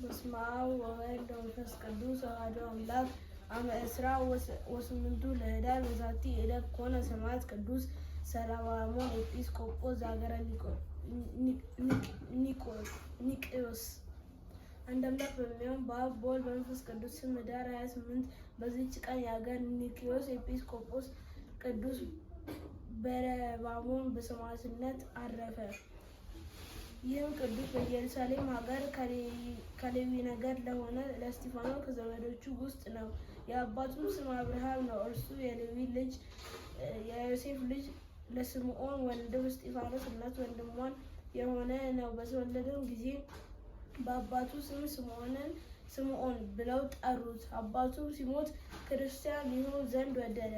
በስመ አብ ወወልድ ወመንፈስ ቅዱስ አሐዱ አምላክ። አመ 28 ለኅዳር በዛቲ ዕለት ኮነ ሰማዕት ቅዱስ ሰረባሞን ኤጲስቆጶስ ዘሀገረ ኒቅዮስ። አንድ አምላክ በሚሆን በአብ፣ በወልድ፣ በመንፈስ ቅዱስ ስም ኅዳር 28 በዚህች ቀን የሀገር ኒቅዮስ ኤጲስቆጶስ ቅዱስ በረባሞን በሰማዕትነት አረፈ። ይህም ቅዱስ በኢየሩሳሌም ሀገር ከሌዊ ነገድ ለሆነ ለእስጢፋኖስ ከዘመዶቹ ውስጥ ነው። የአባቱም ስም አብርሃም ነው። እርሱ የሌዊ ልጅ የዮሴፍ ልጅ ለስምዖን ወንድም እስጢፋኖስ እናት ወንድሟን የሆነ ነው። በተወለደም ጊዜ በአባቱ ስም ስምዖን ብለው ጠሩት። አባቱም ሲሞት ክርስቲያን ሊሆን ዘንድ ወደደ።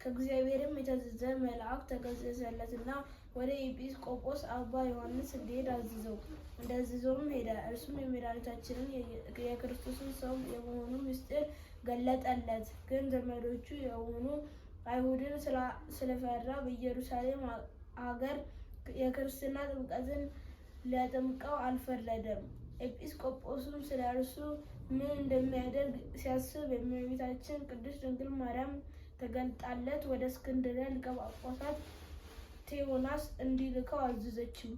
ከእግዚአብሔርም የታዘዘ መልአክ ተገለጸለትና ወደ ኤጲስቆጶስ አባ ዮሐንስ እንዲሄድ አዘዘው። እንዳዘዘውም ሄደ። እርሱም የመድኃኒታችንን የክርስቶስን ሰው የመሆኑ ምስጢር ገለጠለት። ግን ዘመዶቹ የሆኑ አይሁድን ስለፈራ በኢየሩሳሌም አገር የክርስትና ጥምቀትን ሊያጠምቀው አልፈረደም። ኤጲስቆጶስም ስለ እርሱ ምን እንደሚያደርግ ሲያስብ የእመቤታችን ቅድስት ድንግል ማርያም ተገልጣለት ወደ እስክንድርያ ሊቀ ጳጳሳት ቴዎናስ እንዲልከው አዘዘችው።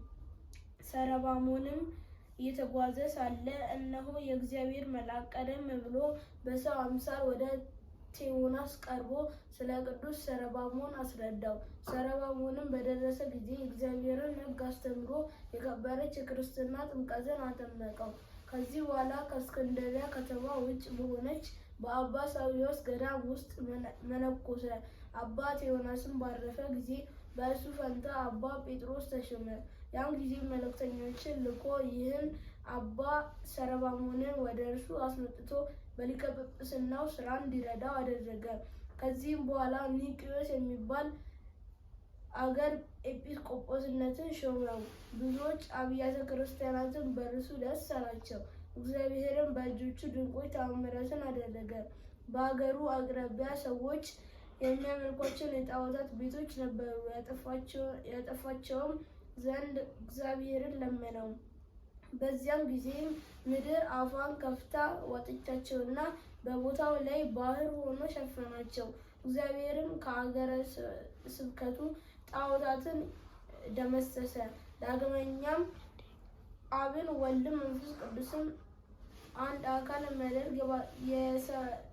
ሰረባሞንም እየተጓዘ ሳለ እነሆ የእግዚአብሔር መልአክ ቀደም ብሎ በሰው አምሳል ወደ ቴዎናስ ቀርቦ ስለ ቅዱስ ሰረባሞን አስረዳው። ሰረባሞንም በደረሰ ጊዜ የእግዚአብሔርን ሕግ አስተምሮ የከበረች የክርስትና ጥምቀትን አጠመቀው። ከዚህ በኋላ ከእስክንድርያ ከተማ ውጭ በሆነች በአባ ሳዊሮስ ገዳም ውስጥ መነኮሰ። አባ ቴዎናስም ባረፈ ጊዜ በእርሱ ፈንታ አባ ጴጥሮስ ተሾመ። ያን ጊዜ መልእክተኞችን ልኮ ይህን አባ ሰረባሞንን ወደ እርሱ አስመጥቶ በሊቀ ጵጵስናው ሥራ እንዲረዳው አደረገ። ከዚህም በኋላ ኒቅዮስ የሚባል አገር ኤጲስቆጶስነትን ሾመው። ብዙዎች አብያተ ክርስቲያናትን በእርሱ ደስ አላቸው። እግዚአብሔርም በእጆቹ ድንቆች ተአምራትን አደረገ። በአገሩ አቅራቢያ ሰዎች የሚያመልኳቸውን የጣዖታት ቤቶች ነበሩ። ያጠፋቸውም ዘንድ እግዚአብሔርን ለመነው። በዚያም ጊዜም ምድር አፏን ከፍታ ዋጠቻቸውና በቦታው ላይ ባህር ሆኖ ሸፈናቸው። እግዚአብሔርም ከአገረ ስብከቱ ጣዖታትን ደመሰሰ። ዳግመኛም አብን ወልድም መንፈስ ቅዱስም አንድ አካል የሚያደርግ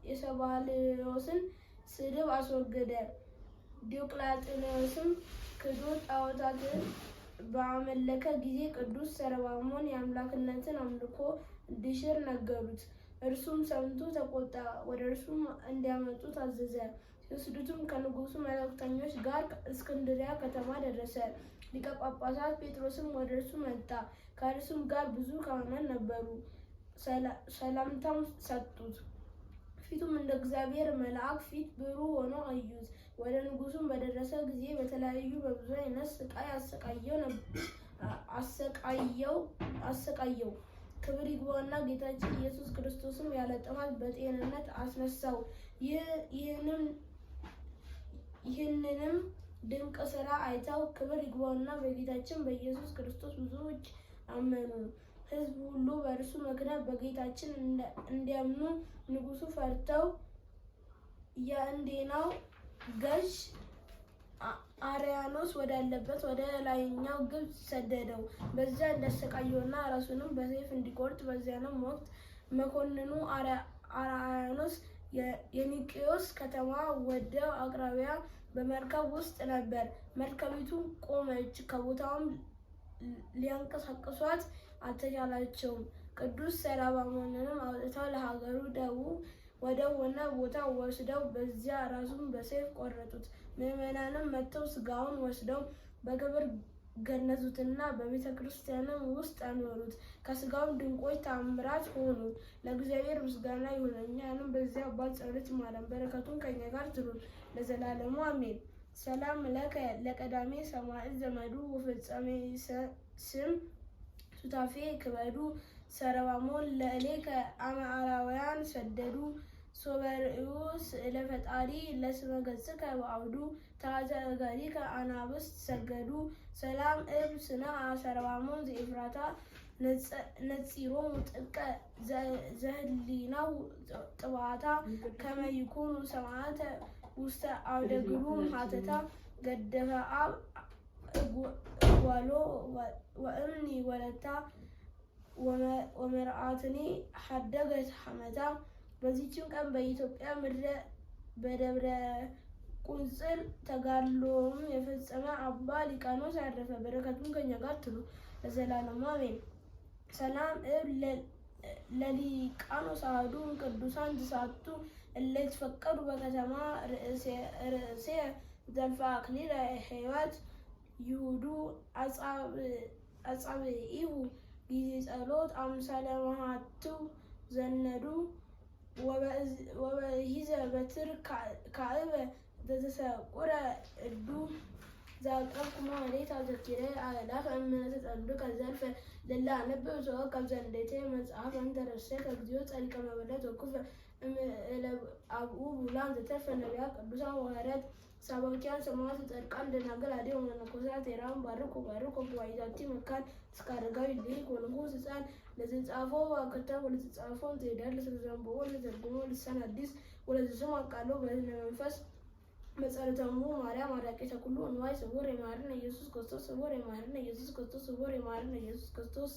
የሰባልዮስን ስድብ አስወገደ። ዲዮቅልጥያኖስም ክዶ ጣዖታትን በአመለከ ጊዜ ቅዱስ ሰረባሞን የአምላክነትን አምልኮ እንዲሽር ነገሩት። እርሱም ሰምቶ ተቆጣ። ወደ እርሱም እንዲያመጡት አዘዘ። ሲወስዱትም ከንጉሱ መልእክተኞች ጋር እስክንድሪያ ከተማ ደረሰ። ሊቀ ጳጳሳት ጴጥሮስም ወደ እርሱ መጣ። ከእርሱም ጋር ብዙ ካህናት ነበሩ። ሰላምታም ሰጡት። ፊቱም እንደ እግዚአብሔር መልአክ ፊት ብሩህ ሆኖ አዩት። ወደ ንጉሱም በደረሰ ጊዜ በተለያዩ በብዙ አይነት ስቃይ አሰቃየው። ክብር ይግባውና ጌታችን ኢየሱስ ክርስቶስም ያለ ጥፋት በጤንነት አስነሳው። ይህንንም ድንቅ ስራ አይተው ክብር ይግባውና በጌታችን በኢየሱስ ክርስቶስ ብዙዎች አመኑ። ሕዝብ ሁሉ በእርሱ ምክንያት በጌታችን እንዲያምኑ ንጉሱ ፈርተው የእንዴናው ገዥ አርያኖስ ወዳለበት ወደ ላይኛው ግብፅ ሰደደው። በዚያ እንዳሰቃየውና ራሱንም በሰይፍ እንዲቆርጥ በዚያንም ወቅት መኮንኑ አርያኖስ የኒቅዮስ ከተማ ወደብ አቅራቢያ በመርከብ ውስጥ ነበር። መርከቢቱ ቆመች፣ ከቦታውም ሊያንቀሳቅሷት አልተቻላቸውም። ቅዱስ ሰላባሞንንም አውጥተው ለሀገሩ ደቡብ ወደ ሆነ ቦታ ወስደው በዚያ ራሱን በሰይፍ ቆረጡት። ምዕመናንም መጥተው ስጋውን ወስደው በክብር ገነዙትና በቤተ ክርስቲያንም ውስጥ አኖሩት። ከስጋውም ድንቆች ተአምራት ሆኑ። ለእግዚአብሔር ምስጋና ይሁን፣ እኛንም በዚያ አባት ጸሎት ይማረን፣ በረከቱን ከእኛ ጋር ትኑር ለዘላለሙ አሜን። ሰላም ለከ ለቀዳሜ ሰማዕት ዘመዱ ወፈጻሜ ስም ሱታፌ ክበዱ ሰረባሞን ለእሌከ አመአራውያን ሰደዱ ሶበርእዩ ስእለ ፈጣሪ ለስመ ገጽከ በአውዱ ታሕተ እገሪከ አናብስት ሰገዱ። ሰላም እብ ስነ ሰረባሞን ዘኤፍራታ ነጺሮሙ ጥቀ ዘህሊናው ጥባታ ከመ ይኩኑ ሰማዕተ ውስተ አውደ ግሩም ሀተታ። ገደፈ አብ እጓሎ ወእምኒ ወለታ ወመርዓትኒ ሐደገት ሐመታ። በዚችም ቀን በኢትዮጵያ ምድረ በደብረ ቁንጽል ተጋድሎውን የፈጸመ አባ ሊቃኖስ አረፈ። በረከቱም ከኛ ጋር ትኑር ለዘላለሙ አሜን። ሰላም እብ ለሊቃኖስ አሐዱ ቅዱሳን ተሳቱ እለ ይትፈቀዱ በከተማ ርእሴ ዘልፈ አክሊለ ሕይወት ይሁዱ አጻብዒሁ ጊዜ ጸሎት አምሳለ መሃትው ዘነዱ ወበሂዘ በትር ካዕበ ዘተሰቁረ እዱ። ዘአቅረብኩ ማኅሌተ አዘኪረ አእላፈ እምነ ተጸምዱከ ዘልፈ ለእለ አነብብ ተወከብ ዘንዴቴ መጽሐፈ እንተ ረሰይከ እግዚኦ ጸዲቀ መበለት ወኩፈ እምእለ አብኡ ቡላን ዘተርፈ ነቢያት ቅዱሳን ወሐዋርያት ሰባኪያን ሰማዕታት ጻድቃን ደናግል አዲ ወመነኮሳት ሄራን ባርኩ ባርኩ ጉባኤ መካን እስከ አረጋዊ ልሂቅ ወንጉስ ሕፃን ለዘጻፎ በክታብ ወለዘጻፎ ዘይደርስ ለዘንብቦ ለዘርጉሞ ልሳን አዲስ ወለዘሰማ ቃሎ በእዝነ መንፈስ በጸሎተ እሙ ማርያም አራቂተ ኩሉ እንዋይ ስውር የማረነ ኢየሱስ ክርስቶስ፣ ስውር የማረነ ኢየሱስ ክርስቶስ፣ ስውር የማረነ ኢየሱስ ክርስቶስ።